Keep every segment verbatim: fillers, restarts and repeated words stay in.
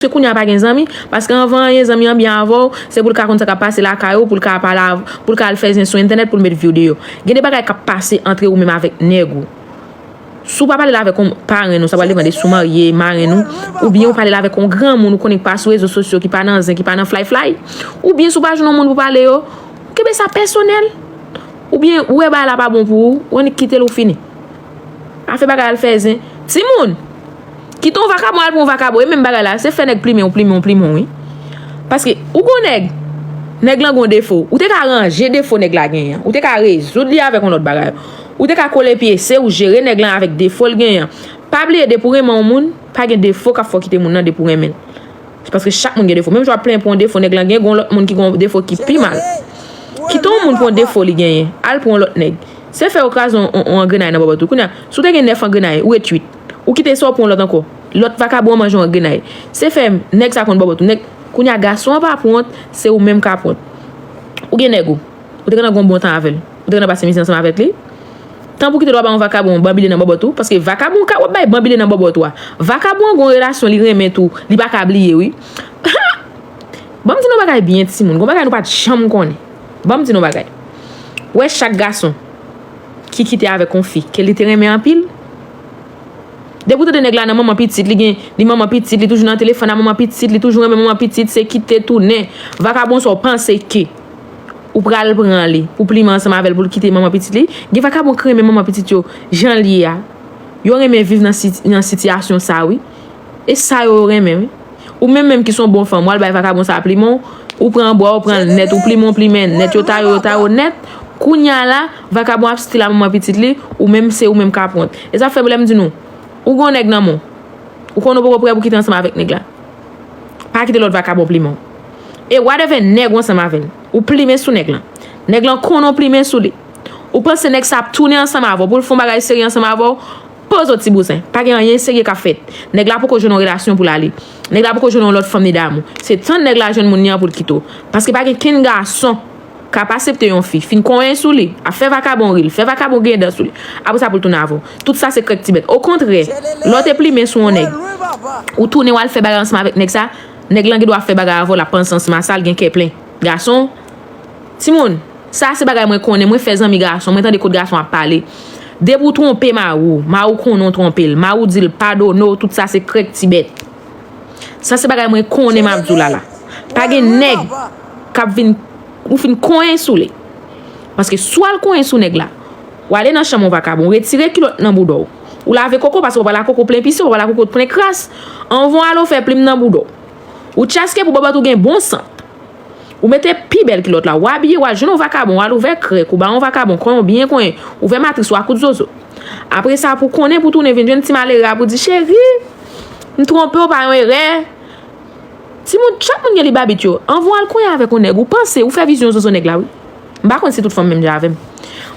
Se kounye a pa gen zanmi, paske anvan anyen zanmi an byen avè w, se pou l ka konn sa k ap pase lakay ou, pou l ka pale avè w, pou l ka al fè zen sou entènèt, pou l met vi w deyò. Gen de bagay k ap pase antre ou menm avèk nèg ou. Si w pa pale l avèk yon parenn ou, sa pral depann de si w marye, marenn ou, oubyen ou pale l avèk yon granmoun ou konnen ki pa sou rezo sosyo, ki pa nan zen, ki pa nan fly fly, oubyen si w pa jwenn yon moun pou pale yo, kenbe sa pèsonèl. Oubyen ou wè bagay la pa bon pou ou, ou annik kite l ou fini. Afè bagay al fè zen. Timoun! Kite yon vakabon al pran yon vakabon. E menm bagay la, se fè nèg plimen w, plimen w, plimen w, wi. Paske ou gon nèg, nèg lan gon defo. Ou te ka ranje defo nèg la genyen an. Ou te ka rezoud li avèk yon lòt bagay. Ou te ka kole pyese, ou jere nèg lan avèk defo l genyen an. Pa bliye, depi w renmen yon moun, pa gen defo k ap fè w kite moun nan depi w renmen l. Se paske chak moun gen defo. Menm jan w ap plenyen pou yon defo nèg lan gen, gon lòt moun ki gon defo ki pi mal. Kite yon moun pou yon defo li genyen. Al pou yon lòt nèg. Se fè yo kraze yon, yon, yon angrenay nan bòbòt ou. Kounye a, si w te gen nèf angrenay, ou ret uit. Ou kite sa, ou pran yon lòt ankò. Lòt vakabon an manje yon angrenay. Se fè nèg sa konn bòbòt ou. Nèg, kounye a, gason an pa pran w, se ou menm k ap pran w. Ou gen nèg ou. Ou te gentan gon bon tan avè l. Ou te gentan pase mizè ansanm avèk li. Tan pou kite l w ap bay yon vakabon banbile nan bòbòt ou, paske vakabon ka w ap bay banbile nan bòbòt ou a. Vakabon an gon relasyon li renmen tou, li pa ka bliye wi. Ban m di nou bagay byen timoun, gon bagay nou pa t janm konnen. Ban m di nou bagay. Ou wè chak gason ki kite avèk yon fi ke li te renmen anpil, depi w tande nèg la nan manman pitit, li gen, li manman pitit, li toujou nan telefòn a manman pitit, li toujou renmen manman pitit, se kite tounen. Vakabon sa w panse ke ou pral pran li pou plimen ansanm avè l pou l kite manman pitit li? Gen vakabon k renmen manman pitit yo jan l ye a. Yo renmen viv nan sit-, nan sitiyasyon sa wi. E sa yo renmen wi. Ou menm menm ki se yon bon fanm, w al bay vakabon sa plimen w, ou pran bwa, ou pran l nèt, ou plimen w, plimen nèt, yo taye w, yo taye w nèt. Kounye a la, vakabon ap stil a manman pitit li, ou menm se ou menm k ap wont. E sa fè lè m di nou, ou gon nèg nan men w, ou konnen w poko prè pou kite ansanm avèk nèg la. Pa kite lòt vakabon plimen w. E whatever nèg ou ansanm avè l, ou plimen sou nèg lan. Nèg lan konnen w plimen sou li. Ou panse nèg sa ap tounen ansanm avè w pou l fè yon bagay serye ansanm avè w? Poze w ti bouzen. Pa gen anyen serye k ap fèt. Nèg la poko jwenn yon relasyon pou l ale. Nèg la poko jwenn yon lòt fanm ni damou. Se tann nèg la jwenn moun li an pou l kite w. Paske pa gen kenn gason k ap asepte yon fi fin konyen sou li, ap fè vakabon ri l, fè vakabon griyen dan sou li, apre sa pou l tounen avè w. Tout sa se krèk ti bèt. Okontrè, lè w te plimen sou yon nèg, ou tounen w al fè bagay ansanm avèk nèg sa, nèg lan gen dwa ap fè bagay avè w, l ap panse ansanm a sa, l gen kè plen. Gason, timoun, sa se bagay mwen konnen, mwen fè zanmi gason, mwen tande kot gason ap pale. Depi w twonpe mari w, mari w konnen w twonpe l, mari w di l padone w, tout sa se krèk ti bèt. Sa se bagay mwen konnen m ap di w la la. Pa gen nèg k ap vin, ou fin konyen sou li. Paske si w al konyen sou nèg la, w ale nan chanm yon vakabon, ou retire kilòt nan bouda w. Ou lave koko paske w pa la koko plen pise, w pa la koko plen kras. Anvan w ale w fè plim nan bouda w. Ou tchaske pou bòbòt ou gen bon sant. Ou mete pi bèl kilòt la, w abiye, w al jwenn yon vakabon, w al ouvè krèk, ou ba yon vakabon, konyen w byen konyen, ouvè matris ou a kout zozo. Apre sa, pou konnen, pou tounen vin jwenn ti malere a, pou di, cheri, m twonpe w, pa yon erè. Timoun, chak moun gen lib abit yo. Anvan w al konyen avèk yon nèg, ou panse, ou fè vizyon zozo nèg la, wi. M pa konn si tout fanm menm jan avè m.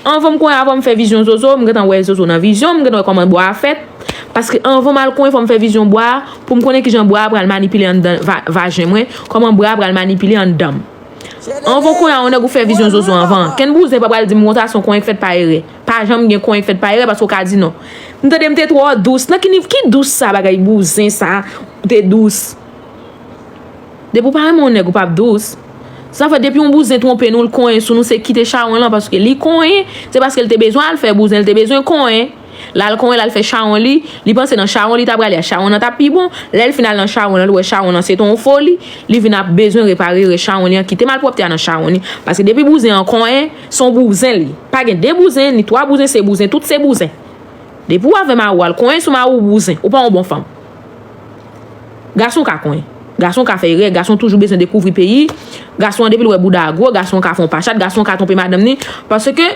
Anvan m konyen, anvan m fè vizyon zozo, m gentan wè zozo nan vizyon, m gentan wè kòman bwa a fèt. Paske anvan m al konyen, fò m fè vizyon bwa a, pou m konnen kijan bwa a pral manipile anndan va-, vajen mwen, kòman bwa a pral manipile anndan m. Anvan w konyen yon nèg, ou fè vizyon zozo anvan. Kenn bouzen pa pral di m konsa, se yon konyen k fèt pa erè. Pa janm gen konyen k fèt pa erè, paske w ka di non. M tande m te twò dous. Nan ki niv-, ki dous sa, bagay bouzen sa, ou te dous. Depi w pa renmen yon nèg, ou p ap dous. Sa fè depi yon bouzen twonpe nou, l konyen sou nou, se kite chawony lan, paske li konyen, se paske l te bezwen al fè bouzen, l te bezwen konyen. L al konyen, l al fè chawony li, li panse nan chawony li t ap prale a, chawony lan t ap pi bon. Lè l fin al nan chawony lan, li wè chawony lan se te yon foli, li vin ap bezwen repare rès chawony li an, kite malpwòpte a nan chawony li. Paske depi bouzen an konyen, se yon bouzen li. Pa gen de bouzen, ni twa bouzen, se bouzen, tout se bouzen. Depi w avè mari w al konyen sou mari w, bouzen, ou pa yon bon fanm. Gason ka konyen. Gason ka fè erè, gason toujou bezwen dekouvri peyi. Gason an depi l wè bouda a gwo, gason an ka fè yon pachat, gason an ka twonpe madanm ni. Paske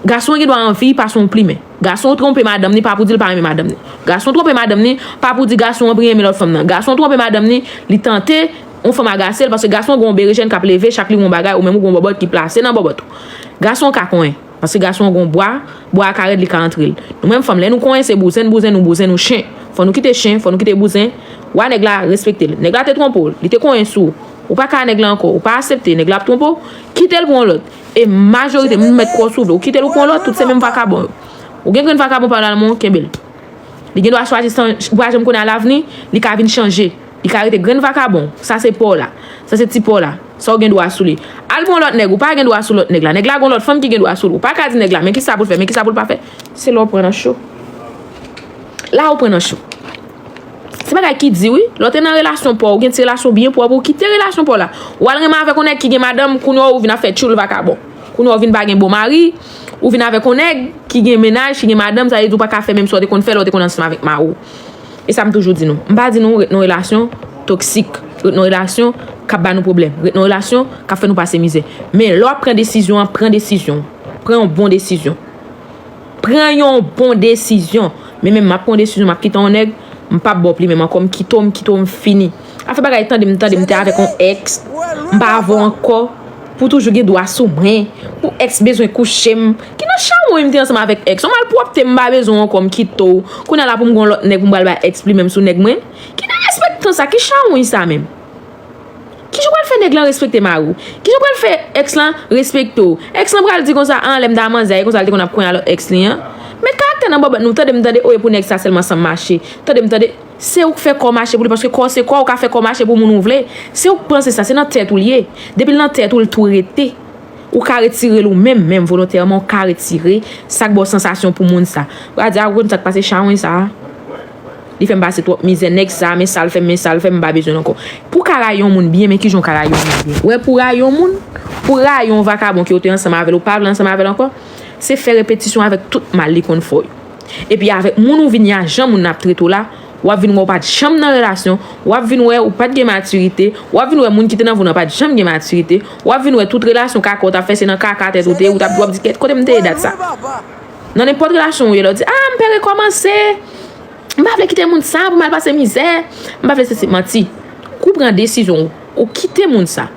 gason an gen dwa anvi pase yon plimen. Gason an twonpe madanm ni pa pou di l pa renmen madanm ni. Gason an twonpe madanm ni pa pou di gason an pi renmen lòt fanm nan. Gason an twonpe madanm ni, li tante yon fanm agase l, paske gason an gen yon berejèn k ap leve, chak li gen yon bagay, ou menm ou gen yon bòbòt ki plase nan bòbòt ou. Gason an ka konyen. Paske gason an gon bwa, bwa a ka rèd, li ka antre l. Nou menm fanm, lè nou konyen se bouzen n bouzen, nou bouzen, nou chen. Fò nou kite chen, fò nou kite bouzen. Wa nèg la, respekte l. Nèg la te twonpe w, li te konyen sou ou. Ou pa ka nèg la ankò, ou pa asepte, nèg la ap twonpe w, kite l pou yon lòt. E majorite, m mèt kwè w si w vle, ou kite l ou pran yon lòt, tout se menm vakabon yo. Ou gen grenn vakabon pa nan men w, kenbe l. Li gen dwa chwazi san-, ou pa janm konnen alavni, li ka vin chanje. Li ka rete grenn vakabon. Sa se pa w la. Sa se ti pa w la. Sa w gen dwa sou li. Al pran lòt nèg. Ou pa gen dwa sou lòt nèg la. Nèg la gen lòt fanm ki gen dwa sou li. Ou pa ka di nèg la, men kisa pou l fè, men kisa pou l pa fè. Se la w pran nan cho. La w pran nan cho. Se bagay ki di wi. Lè w te nan relasyon pa w, ou gen ti relasyon byen pwòp, ou kite relasyon pa w la. Ou al renmen avèk yon nèg ki gen madanm, kounye a ou vin ap fè tchoul vakabon. Kounye a ou vin pa gen bon mari, ou vin avèk yon nèg ki gen mennaj, ki gen madanm, sa vle di ou pa ka fè menm sa w te konn fè lè w te konn ansanm avèk mari w. E sa m toujou di nou. M pa di nou ret nan relasyon toksik, ret nan relasyon k ap ba nou pwoblèm, ret nan relasyon k ap fè nou pase mizè. Men lè w ap pran desizyon an, pran desizyon. Pran yon bon desizyon. Pran yon bon desizyon. Men menm m ap pran yon desizyon, m ap kite yon nèg, m p ap ba w plimen m ankò, m kite w, m kite w, m fini. Afè bagay tande m, tande m te avèk yon ex, m pa avè w ankò, pou toujou gen dwa sou mwen, pou ex bezwen kouche m. Ki nan chawony m te ansanm avèk ex? Yon malpwòpte m pa bezwen w ankò, m kite w. Kounye a la pou m gen yon lòt nèg pou m pral bay ex plimen m sou nèg mwen? Ki nan respektan sa? Ki chawony sa menm? Kijan w pral fè nèg lan respekte mari w? Kijan w pral fè ex lan respekte w? Ex lan pral di konsa, an, lè m ta manzè a, e konsa l te konn ap konyen a lòt ex li an. Met karaktè nan bòbòt nou, tande m tande, o, e pou nèg sa sèlman san m mache. Tande m tande, se ou k fè kò w mache pou li, paske kò w se kò w, ou ka fè kò w mache pou moun ou vle. Se ou k panse sa, se nan tèt ou l ye. Depi l nan tèt ou, l tou rete. Ou ka retire l ou menm, menm volontèman, ou ka retire sa k ba w sansasyon pou moun sa. Ou ka di, a, ou konn sa k pase chawony sa a? Li fè m pase twòp mizè, nèg sa, men sa l fè m, men sa l fè m, m pa bezwen l ankò. Pou w ka rayi yon moun byen, men kijan w ka rayi yon moun byen? Ou wè, pou w rayi yon moun, pou w rayi yon vakabon ke w te ansanm avè l, ou pa vle ansanm avè l ankò, se fè repetisyon avèk tout mal li konn fè w yo. Epi avèk moun ou vin ye a, jan moun nan ap trete w la, w ap vin wè w pa t janm nan relasyon, w ap vin wè ou pa t gen matirite, w ap vin wè moun ki te nan vi w nan pa t janm gen matirite, w ap vin wè tout relasyon kaka w t ap fè se nan kaka tèt ou te ye, ou t ap, w ap di, "Kèt, kote m te ye dat sa?" Nan nenpòt relasyon ou ye la, w di, "A, m pè rekòmanse. M pa vle kite moun sa pou m al pase mizè. M pa vle sesi." Manti. Kou pran desizyon ou, ou kite moun sa.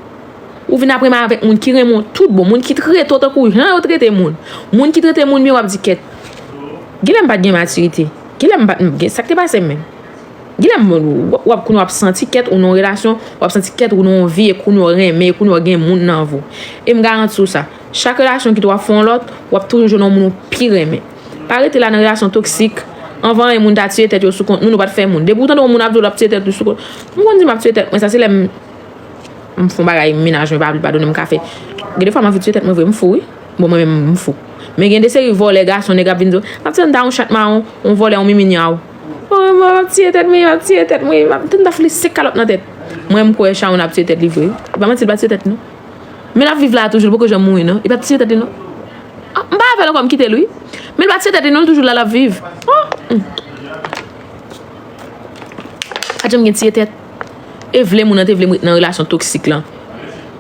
Ou vin ap renmen avèk moun ki renmen w tout bon, moun ki trete w tankou jan yo trete moun. Moun ki trete moun byen, w ap di, "Kèt, genlè m pa t gen matirite. Genlè m pa t gen, sa k te pase m menm?" Genlè m, w ap, w ap, kounye a w ap santi kèt ou nan yon relasyon, w ap santi kèt ou nan yon vi, e kounye a w renmen, e kounye a w gen moun nan vi w. E m garanti w sa, chak relasyon ki tou ap fè yon lòt, w ap toujou jwenn yon moun ou pi renmen. Pa rete la nan relasyon toksik. Anvan anyen, moun ta tiye tèt yo sou kont nou, nou pa t fè moun. Depi w tande yon moun ap di w l ap tiye tèt li sou kont, m konn di m ap tiye tèt mwen, sa se lè m, m fè yon bagay, mennaj mwen pa vle padone m ka fè. Gen de fwa m anvi tiye tèt mwen vre, m fou wi. Bon, mwen menm, m fou. Men gen de seri vòlè gason, nèg ap vin di w, m ap tiye tèt yon chat mawon, yon vòlè, yon miminyaw. Bon, mwen, mwen, m ap tiye tèt mwen, m ap tiye tèt mwen, m ap, tande m ta fout li senk kalòt nan tèt. Mwen, m kwè chawony ap tiye tèt li vre. E pa manti, l pa tiye tèt li non. Men l ap viv la toujou, li poko janm mouri non. Li pa t tiye tèt li non. Ah, m pa avè l ankò, m kite l wi. Men l pa tiye tèt li non, l toujou la, l ap viv. Oh, hmm. Pa t janm gen tiye tèt. E vle moun nan te vle m ret nan relasyon toksik lan.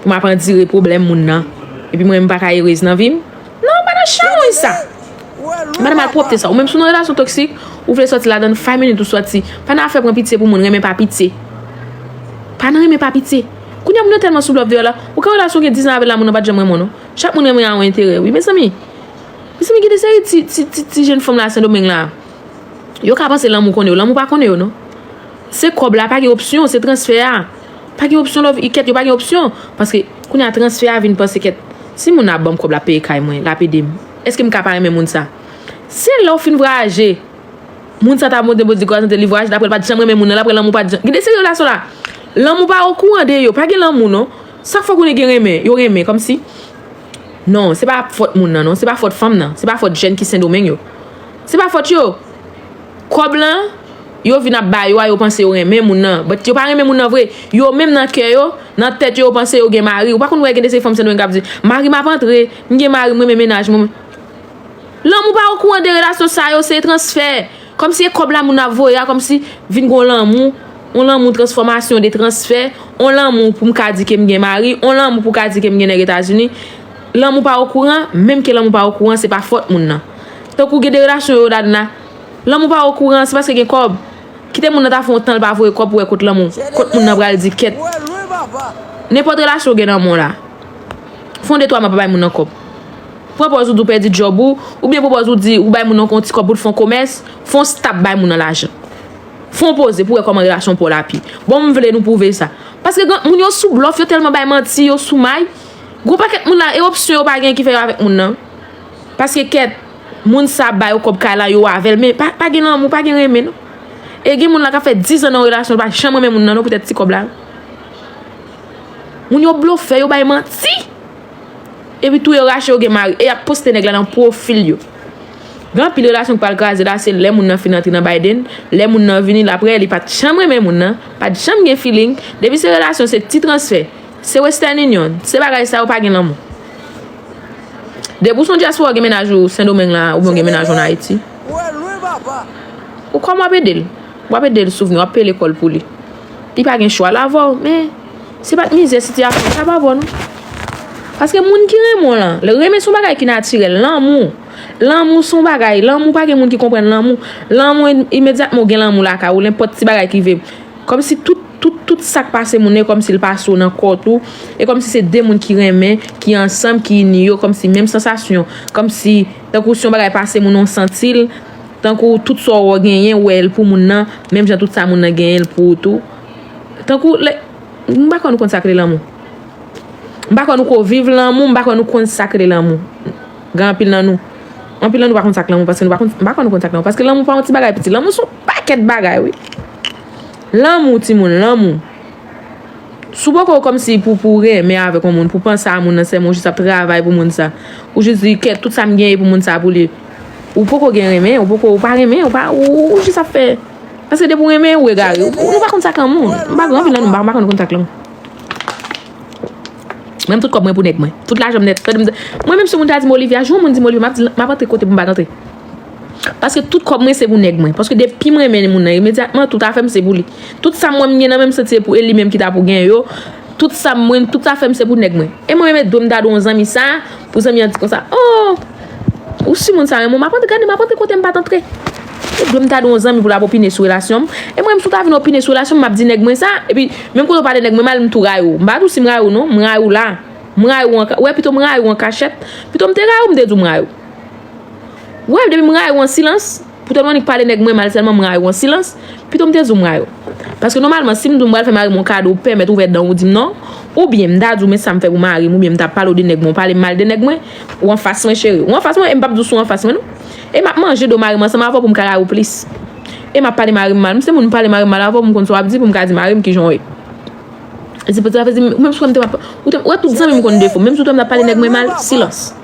Pou m ap andire pwoblèm moun nan. Epi mwen, m pa ka erez nan vi m. Non, pa nan chawony sa. Pa nan malpwòpte sa. Ou menm si w nan relasyon toksik, ou vle sòti ladann, five minutes ou sòti. Pa nan afè pran pitye pou moun, renmen pa pitye. Pa nan renmen pa pitye. Kounye a moun yo tèlman sou love deyò la. Ou ka relasyon gen diz an avè l la, moun nan pa t janm renmen w non. Chak moun renmen a yon enterè wi, mezanmi. Mezanmi, gen de seri ti, ti, ti, ti jenn fanm la Sendomeng la. Yo ka panse lanmou konnen yo. Lanmou pa konnen yo non. Se kòb la, pa gen opsyon, se transfè a. Pa gen opsyon love, kèt, yo pa gen opsyon. Paske kounye a transfè a vin panse kèt, si moun nan ap ban m kòb la, peye kay mwen, l ap ede m. Èske m ka pa renmen moun sa? Se lè w fin vwayaje. Moun sa ta monte bò di gwa sante li vwayaje, l ap wè l pa t janm renmen moun nan, l ap wè lanmou pa t janm. Gen de seri relasyon la. Lanmou pa okouran de yo, pa gen lanmou non. Sa k fè w konnen gen renmen, yo renmen, kòmsi. Non, se pa fòt moun nan non, se pa fòt fanm nan, se pa fòt jèn ki Sendomeng yo. Se pa fòt yo. Kòb lan, yo vin ap ba yo a, yo panse yo renmen moun nan. But yo pa renmen moun nan vre. Yo menm nan kè yo, nan tèt yo, yo panse yo gen mari. Ou pa konn wè gen de seri fanm Sendomeng k ap di, "Mari m ap antre, m gen mari, m renmen mennaj mwen." Lanmou pa okouran de relasyon sa yo, se transfè. Kòmsi e kòb la moun ap voye a, kòmsi vin gon lanmou, on lanmou transfòmasyon de transfè, on lanmou pou m ka di ke m gen mari, on lanmou pou ka di ke m gen nèg Etazini. Lanmou pa okouran, menm ke lanmou pa okouran, se pa fòt moun nan. Tankou gen de relasyon yo ladan la, lanmou pa okouran, se paske gen kòb. Kite moun nan ta fè yon tan l pa voye kòb pou wè kot lanmou, kot moun nan pral di kèt. Nenpòt relasyon w gen nan men w la. Fè yon de twa mwa pa bay moun nan kòb. Pran pòz ou di w pèdi djòb ou, oubyen pran pòz ou di ou bay moun nan yon ti kòb pou l fè yon komès, fè yon stop bay moun nan lajan. Fè yon poze pou wè kòman relasyon pa w la ap ye. Bon, m vle nou pwouve sa. Paske gen moun yo sou blòf, yo tèlman bay manti, yo sou may. Gon pakèt moun la, e opsyon yo pa gen ki fè yo avèk moun nan. Paske kèt, moun sa ap ba yo kòb kay la, yo avè l, men pa, pa gen lanmou, pa gen renmen non. E gen moun la k ap fè diz an nan relasyon, li pa janm renmen moun nan non, poutèt ti kòb la. Moun yo blofè, yo bay manti. Epi tou yo rache, yo gen mari. E y ap poste nèg la nan pwofil yo. Gen anpil relasyon ki pral kraze la, se lè moun nan fin antre nan Biden, lè moun nan vini l apre, li pa t janm renmen moun nan, pa t janm gen feeling. Depi se relasyon, se ti transfè, se Western Union, se bagay sa yo, pa gen lanmou. Depi w se yon dyaspora, w gen mennaj ou Sendomeng la, oubyen w gen mennaj ou ann Ayiti. Ou kòman w ap ede l? W ap ede l souvni, w ap peye lekòl pou li. Li pa gen chwa, l avè w, men se pa t mizè sitiyasyon an, sa pa bon non. Paske moun ki renmen w lan, renmen se yon bagay ki natirèl, lanmou. Lanmou se yon bagay, lanmou pa gen moun ki konprann lanmou. Lanmou, imedyatman w gen lanmou lakay ou, nenpòt ti bagay ki rive. Kòmsi tout, tout, tout sa k pase moun nan, e kòmsi l pase w nan kò tou. E kòmsi se de moun ki renmen, ki ansanm, ki ini yo, kòmsi menm sansasyon. Kòmsi, tankou si yon bagay pase moun nan, w santi l. Tankou tout sa w genyen, w wè l pou moun nan, menm jan tout sa moun nan genyen l pou ou tou. Tankou, lè, m pa kwè nou konn sa k rele lanmou. M pa kwè nou ko viv lanmou, m pa kwè nou konn sa k rele lanmou. Gen anpil nan nou. Anpil nan nou pa konn sa k lanmou, paske nou pa konn, m pa kwè nou konn sa k lanmou. Paske lanmou pa yon ti bagay piti. Lanmou se yon pakèt bagay, wi. Lanmou, timoun, lanmou. Si w poko kòmsi pou, pou renmen avèk yon moun, pou panse a moun nan sèlman, ou jis ap travay pou moun sa. Ou jis di, kèt, tout sa m genyen pou moun sa pou li. Ou poko gen renmen, ou poko, ou pa renmen, ou pa, ou, ou jis ap fè. Paske depi w renmen, ou egare. Ou, nou pa konn sa k lanmou. M pa gen anpil nan nou, m pa, m pa konn konn sa k lanmou. Mwen, tout kòb mwen pou nèg mwen. Tout lajan m nèt. Tande m, mwen menm si moun ta di m Olivia, jou yon moun di m Olivia, m ap di, m ap antre kote pou m pa t antre. Paske tout kòb mwen se pou nèg mwen. Paske depi m renmen moun nan, imedyatman, tout afè m se pou li. Tout sa m wè m gen nan men m, m santi se pou e li menm ki ta pou gen yo. Tout sa m, mwen, tout afè m se pou nèg mwen. E mwen menm, e dwe m ta dwe yon zanmi sa, pou zanmi an di konsa, oh, ou si moun sa renmen w, m ap antre, gade, m ap antre kote m pa t antre. E dwe m ta dwe yon zanmi pou l ap opine sou relasyon m. E mwen menm, si w ta vin opine sou relasyon m, m ap di nèg mwen sa. Epi, menm kote w pale nèg mwen mal, m tou rayi w. M pa di w si m rayi w non, m rayi w la. M rayi w an ka-, w wè, pito m rayi w an kachèt. Pito m te rayi w, m te di w m rayi w. W wè, depi m rayi w an silans, poutèt w annik pale nèg mwen mal sèlman, m rayi w an silans, pito m te di w m rayi w. Paske nòmalman, si m di w m pral fè mari m yon kado, ou pèmèt ouvè dan w, ou di m non, oubyen m ta di w men sa m fè pou mari m, oubyen m ta pale w de nèg mwen, ou pale m mal de nèg mwen, ou anfas mwen, cheri. Ou anfas mwen, e m p ap di w si w anfas mwen non. E m ap manje do mari m ansanm avè w pou m ka rayi w plis. E m ap pale mari m mal. M se moun m pale mari m mal avè w, m konn sa w ap di pou m ka di mari m kijan w ye. E se pou sa fè di, menm si w wè m te, ou te, ou wè tout zanmi m konn defo, menm si w wè m t ap pale nèg mwen mal, silans.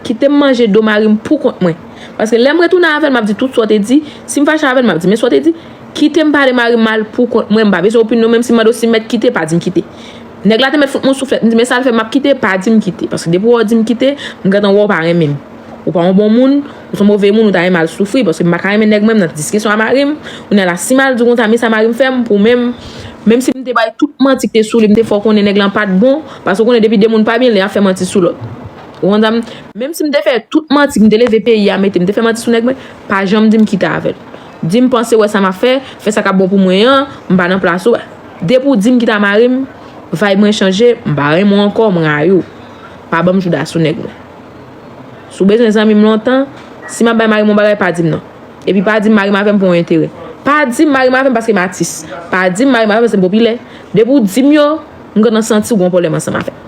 Kite m manje do mari m pou kont mwen. Paske lè m retounen avè l, m ap di tout sa w te di. Si m fache avè l, m ap di, men sa w te di. Kite m pale mari m mal pou kont mwen, m pa bezwen opinyon w, menm si m mande w si m mèt kite, pa di m kite. Nèg la te mèt fout mwen souflèt, m di, men sa l fè m ap kite, pa di m kite. Paske depi w wè w di m kite, m gentan wè w pa renmen m. Ou pa yon bon moun, ou se yon move moun, ou ta renmen al soufri, paske m pa ka renmen nèg mwen, m nan diskisyon a mari m, kounye a la, si m al di w konsa, men sa mari m fè m, pou menm, menm si m te bay tout manti ki te sou li, m te fè w konnen nèg lan pa t bon, paske w konnen depi de moun pa byen, li ap fè manti sou lòt. Ou konn sa m, menm si m te fè tout manti, m te leve peyi a mete, m te fè manti sou nèg mwen, pa janm di m kite avè l. Di m panse wè sa m ap fè, fè sa k ap bon pou mwen an, m pa nan plas ou. Depi w di m kite a mari m, vibe mwen chanje, m pa renmen w ankò, m rayi w. Pa ban m jouda sou nèg mwen. Si w bezwen zanmi m lontan, si m ap bay mari m yon bagay, pa di m non. Epi pa di m mari m avè m pou yon enterè. Pa di m mari m avè m paske m atis. Pa di m mari m avè m paske m popilè. Depi w di m yo, m gentan santi w gen yon pwoblèm ansanm avè m.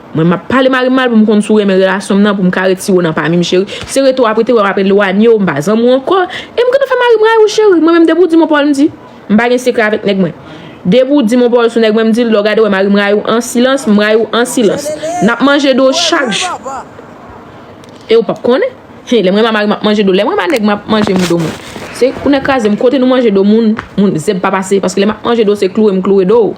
Mwen, m ap pale mari m mal pou m konn si w renmen relasyon m nan, pou m ka retire w nan pami m, cheri. Se rete w ap rete, w ap elwanye w, m pa zanmi w ankò. E m gentan fè mari m rayi w, cheri. Mwen menm, depi w di m yon pawòl, m di. M pa gen sekrè avèk nèg mwen. Depi w di m yon pawòl sou nèg mwen, m di l, lè w gade, w wè mari m rayi w an silans, m rayi w an silans. N ap manje do chak jou. E w p ap konnen. Hen, lè m renmen mari m ap manje do, lè m renmen nèg m ap manje m do moun. Se pou nèg kraze m, kote nou manje do moun, moun zèb pa pase, paske lè m ap manje do, se kloure m kloure do w.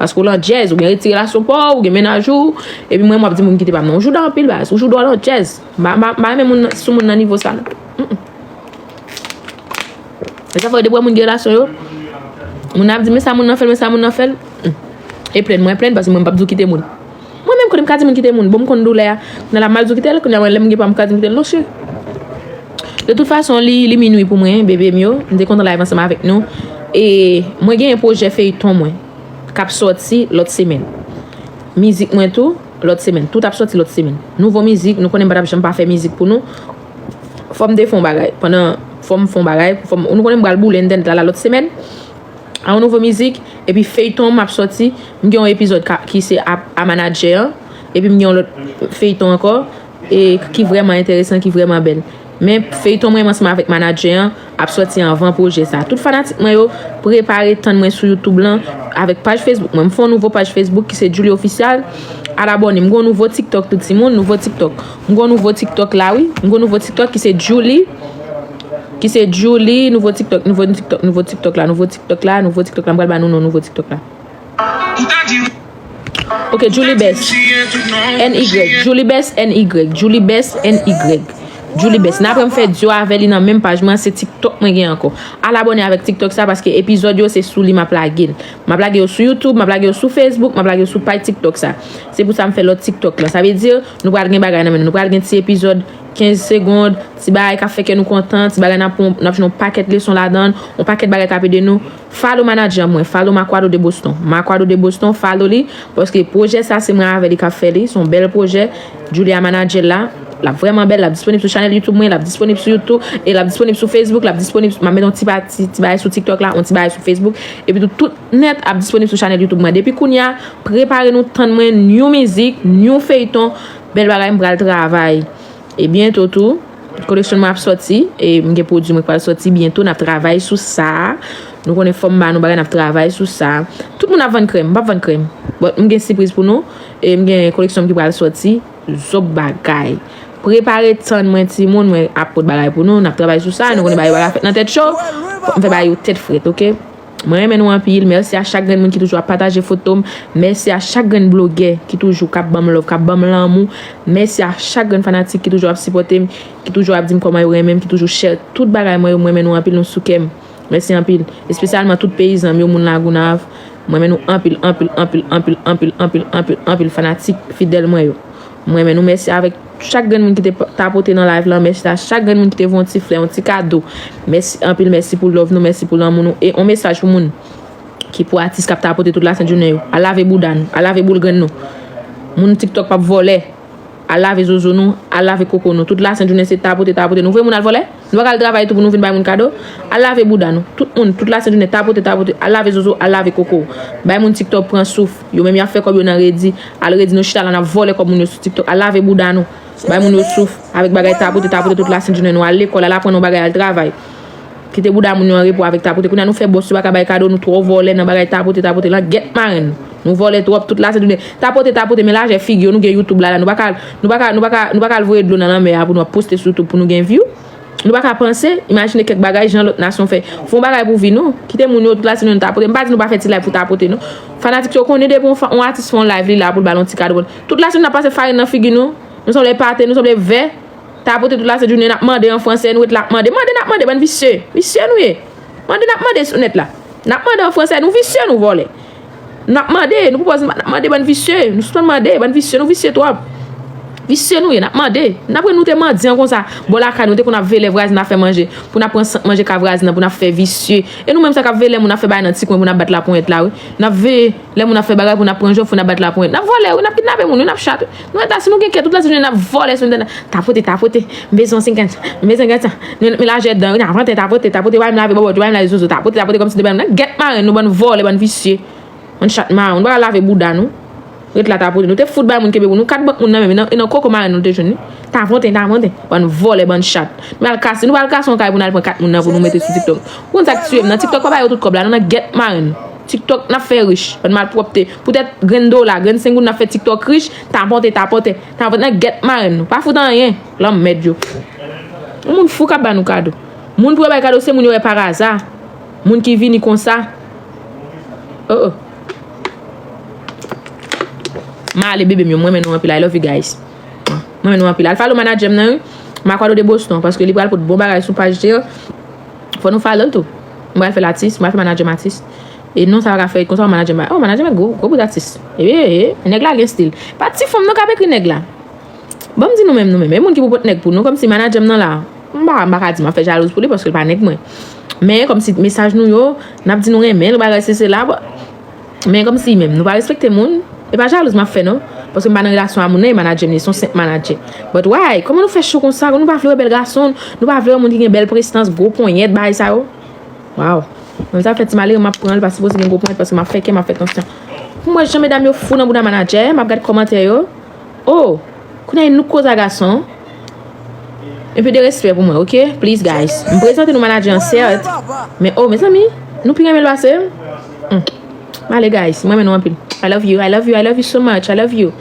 Paske w landjèz, ou gen retire relasyon pa w, ou gen mennaj ou, epi mwen m w ap di m pou m kite pa m nan. Ou jouda anpil baz, ou jouda w landjèz. M pa, m pa, m pa renmen moun nan, sou moun nan nivo sa non. Mm, mm. E sa fè depi w wè moun gen relasyon yo, moun nan ap di, men sa moun nan fè l, men sa moun nan fè l. Mm. E plenn, mwen plenn, paske mwen m p ap di w kite moun. Mwen menm, kote m ka di moun kite moun, bon, m konn doulè a. Kounye a la, m al di w kite l, kounye a mwen, lè m gen pa m ka di m kite l, non, cheri. De tout fason, li, li minui pou mwen, bebe m yo. M te kontan live ansanm avèk nou. E mwen gen yon pwojè feyton mwen k ap sòti lòt semèn. Mizik mwen tou, lòt semèn. Tout ap sòti lòt semèn. Nouvo mizik, nou konnen m pa t ap janm pa fè mizik pou nou. Fò m te fè yon bagay. Pandan, fò m fè yon bagay. Fò m, nou konnen m pral boule entènèt la, la lòt semèn. A yon nouvo mizik. Epi feyton m ap sòti. M gen yon epizòd ka, ki se a, a manadjè an. Epi m gen yon lòt feyton ankò. E ki vrèman enteresan, ki vrèman bèl. Men feyton mwen, mwen ansanm avèk manadjè an ap sòti anvan pwojè sa. Tout fanatik mwen yo, prepare tann mwen sou YouTube lan avèk paj Facebook mwen. M fè yon nouvo paj Facebook ki se Djouly Official. Al abòne. M gen yon nouvo TikTok tou timoun, nouvo TikTok. M gen yon nouvo TikTok la wi. M gen yon nouvo TikTok ki se Djouly. Ki se Djouly, nouvo TikTok, nouvo TikTok, nouvo TikTok la, nouvo TikTok la, nouvo TikTok la. M pral ba nou non nouvo TikTok la. Ok, Djouly Best. N Y. Djouly Best, N Y. Djouly Best, N Y. Djouly Best. N apre m fè dyo avè li nan menm paj mwen, se TikTok mwen gen ankò. Al abòne avèk TikTok sa paske epizòd yo se sou li m ap lage l. M ap lage yo sou YouTube, m ap lage yo sou Facebook, m ap lage yo sou paj TikTok sa. Se pou sa m fè lòt TikTok lan. Sa vle di, nou pral gen bagay nan men nou. Nou pral gen ti epizòd kenz segonn, ti bagay k ap fè kè nou kontan, ti bagay n ap, n ap jwenn yon pakèt leson ladan l, yon pakèt bagay k ap ede nou. Follow manadjè mwen, follow Makwado de Boston. Makwado de Boston, follow li, paske pwojè sa se mwen avè li k ap fè li, se yon bèl pwojè. Djouly a manadjè l la, l ap vrèman bèl, l ap disponib sou chanèl YouTube mwen, l ap disponib sou YouTube, e l ap disponib sou Facebook, l ap disponib, m ap met yon ti pati, ti bagay sou TikTok la, yon ti bagay sou Facebook, epi tou, tout nèt ap disponib sou chanèl YouTube mwen. Depi kounye a, prepare nou tann mwen, new mizik, new feyton, bèl bagay, m pral travay. E byento tou, koleksyon mwen ap sòti, e m gen pwodui mwen k pral sòti byento, n ap travay sou sa. Nou konnen fòm ba nou bagay, n ap travay sou sa. Tout moun ap vann krèm, m p ap vann krèm. But m gen sipriz pou nou, e m gen koleksyon m ki pral sòti, zòb bagay. Prepare tann mwen timoun, mwen ap pot bagay pou nou, n ap travay sou sa, nou konnen bagay yo pa ka fèt nan tèt cho, fòk m fè bagay yo tèt frèt, ok? Mwen renmen nou anpil. Mèsi a chak grenn moun ki toujou ap pataje foto m. Mèsi a chak grenn blogè ki toujou k ap ban m love, k ap ban m lanmou. Mèsi a chak grenn fanatik ki toujou ap sipòte m, ki toujou ap di m kòman yo renmen m, ki toujou share tout bagay mwen yo. Mwen renmen nou anpil, nou sou kè m. Mèsi anpil. Espesyalman tout peyizan m yo, moun Lagonav. Mwen renmen nou anpil, anpil, anpil, anpil, anpil, anpil, anpil, anpil, anpil fanatik fidèl mwen yo. Mwen renmen nou. Mèsi avèk chak grenn moun ki te pa- tapote nan live lan. Mèsi a chak grenn moun ki te voye yon ti flè, yon ti kado. Mèsi anpil, mèsi pou love nou, mèsi pou lanmou nou. E yon mesaj pou moun ki pou atis k ap tapote tout lasent jounen yo. Al lave bouda nou, al lave boul grenn nou. Moun TikTok p ap vòlè. Al lave zozo nou, al lave koko nou. Tout lasent jounen se tapote, tapote. Nou voye moun al vòlè? Nou pa ka al travay tou pou nou vin bay moun kado? Al lave bouda nou. Tout moun, tout lasent jounen, tapote, tapote. Al lave zozo, al lave koko. Bay moun TikTok pran souf. Yo menm y ap fè kòb yo nan redi. Al redi nou chita la, n ap vòlè kòb moun yo sou TikTok. Al lave bouda nou. Bay moun yo souf. Avèk bagay tapote, tapote tout lasent jounen nou. Al lekòl, al aprann yon bagay, al travay. Kite bouda moun yo an repo avèk tapote. Kounye a nou fè bòs yo pa ka bay kado, nou twò vòlè nan bagay tapote, tapote. Langèt marenn. Nou vòlè twòp, tout lasent jounen. Tapote, tapote, men lajè figi yo, nou gen YouTube la, la. Nou pa ka, nou pa ka, nou pa ka, nou pa ka al voye dlo nan lanmè a pou nou ap poste sou YouTube pou nou gen view. Nou pa ka panse, imajine kèk bagay jan lòt nasyon fè. Fè yon bagay pou vi nou. Kite moun yo tout lasent jounen tapote. M pa di nou pa fè ti live pou tapote, non. Fanatik yo konnen depi yon fa- yon atis fè yon live, li la pou l ba l yon ti kado. Tout lasent jounen n ap pase farin nan figi nou. Nou sanble pate, nou sanble vè. Tapote tout lasent jounen, n ap mande an fransè, nou ret la ap mande. Mande n ap mande, bann visye. Visye nou ye. Mande n ap mande sou nèt la. N ap mande an fransè, nou visye, nou vòlè. N ap mande, nou pwopòz, n ap mande, bann visye. Nou sispann mande, bann visye, nou visye twòp. Visye nou ye, n ap mande. N ap wè nou te mandyan konsa. Bò lakay nou, te konn ap veye lè vwazen ap fè manje. Pou n ap pran sant manje ka vwazen nan, pou n ap fè visye. E nou menm sa k ap veye lè moun ap fè bagay nan ti kwen pou n ap bat laponyèt la, wi. N ap veye lè moun ap fè bagay pou n ap pran jòf, pou n ap bat laponyèt. N ap vòlè, wi, n ap kidnape moun, wi, n ap chat. Nou ret la, si nou gen kè, tout lasent jounen n ap vòlè sou entènèt. Tapote, tapote, m bezwen yon senkant, m bezwen senkant. Men lajè dan, wi, tapote, tapote, tapote, bay m lave bòbòt, bay m lave zozo, tapote, tapote, kòmsi de bay m nan gèt marenn, nou bann vòlè, bann visye. Bann chat marenn, nou pa ka lave bouda nou. Ret la tapote. Nou te fout bay moun kenbe pou nou. Kat bank moun nan menm, e nan, e nan koko marenn nou te jwenn li. Tapote, tapote. Bann vòlè, bann chat. Nou al kase, nou pa al kase yon kay pou n al pran kat moun nan pou nou mete sou TikTok. Ou konn sa k tiye m nan TikTok, pa ba yo tout kòb la, non, nan gèt marenn. TikTok, n ap fè rich. Bann malpwòpte. Poutèt grenn dola, grenn senk goud, n ap fè TikTok rich. Tapote, tapote. Tapote nan gèt marenn nou. Pa fout anyen. Lanmèd yo. Yon moun fou k ap ba nou kado. Moun pou yo bay kado, se moun yo wè paraza. Moun ki vini konsa. Oh, oh. M ale bebe m yo, mwen renmen nou anpil. I love you guys. Mwen renmen nou anpil. Al follow manadjè m nan, wi. Makwado de Boston, paske li pral pot bon bagay sou paj li. Fò nou follow l tou. M pral fè l atis, m pral fè manadjè m atis. E non, sa pa ka fè konsa, manadjè m. Oh, manadjè m gwo, gwo bout atis. E, e, e, nèg la gen stil. Pa ti fanm non k ap ekri nèg la. Ban m di nou menm, nou menm. E moun ki pou pot nèg pou nou, kòmsi manadjè m nan la. M pa, m pa ka di m ap fè jalouz pou li, paske l pa nèg mwen. Men, kòmsi mesaj nou yo, n ap di nou renmen l, bagay se, se la, bon. Men kòmsi menm, nou pa respekte moun. E pa jalouz m ap fè, non. Paske m pa nan relasyon a moun nan, e manadjè m li, se yon senp manadjè. But why? Kòman nou fè cho konsa? Nou pa vle wè bèl gason, nou pa vle wè moun ki gen bèl prestans, gwo ponyèt, bagay sa yo? Waw. Mwen sa fè ti malere, m ap pran l, pa sipoze gen gwo ponyèt, paske m ap fè kè, m ap fè tansyon. Pou m wè jan medam yo fou nan bouda manadjè, m ap gad kòmantè yo. Oh! Kounye a nou koz a gason. Un peu de respect pou mwen, ok? Please, guys. M prezante nou manager an, sèt. Men, oh, mezanmi, nou pi renmen l pase m. Hmm. M ale, guys. M renmen nou anpil. I love you, I love you, I love you so much, I love you.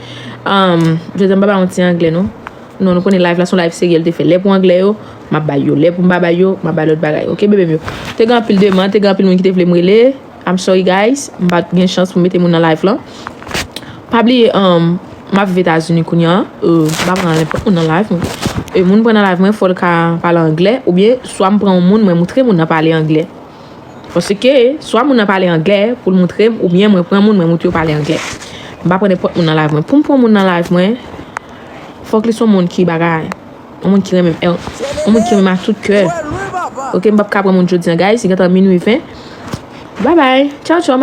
Um, jodi a m pa ba yon ti anglè, non. Non, nou konnen live la, se yon live serye l te fè. Lè pou anglè yo, m ap bay yo. Lè pou m pa bay yo, m ap bay lòt bagay. Ok, bebe m yo? Te gen anpil demann, te gen anpil moun ki te vle m rele. I'm sorry, guys. M pa t gen chans pou m mete moun nan live lan. Pa bliye, um, m ap viv Etazini kounye a. Euh, m pa pran nenpòt moun nan live mwen. E moun pran nan live mwen, fò l ka pale anglè. Oubyen, swa m pran yon moun, mwen moutre moun nan pale anglè. Paske, swa moun nan pale anglè pou l moutre m, oubyen mwen pran moun, mwen moutre yo pale anglè. M pa pran nenpòt moun nan live mwen. Pou m pran moun nan live mwen, fòk li se yon moun ki bagay. Yon moun ki renmen m. Yon moun ki renmen m a tout kè. Ok, m p ap ka pran moun jodi a, guys. Li gentan minwi ven. Bye bye. Tchaw, tchaw.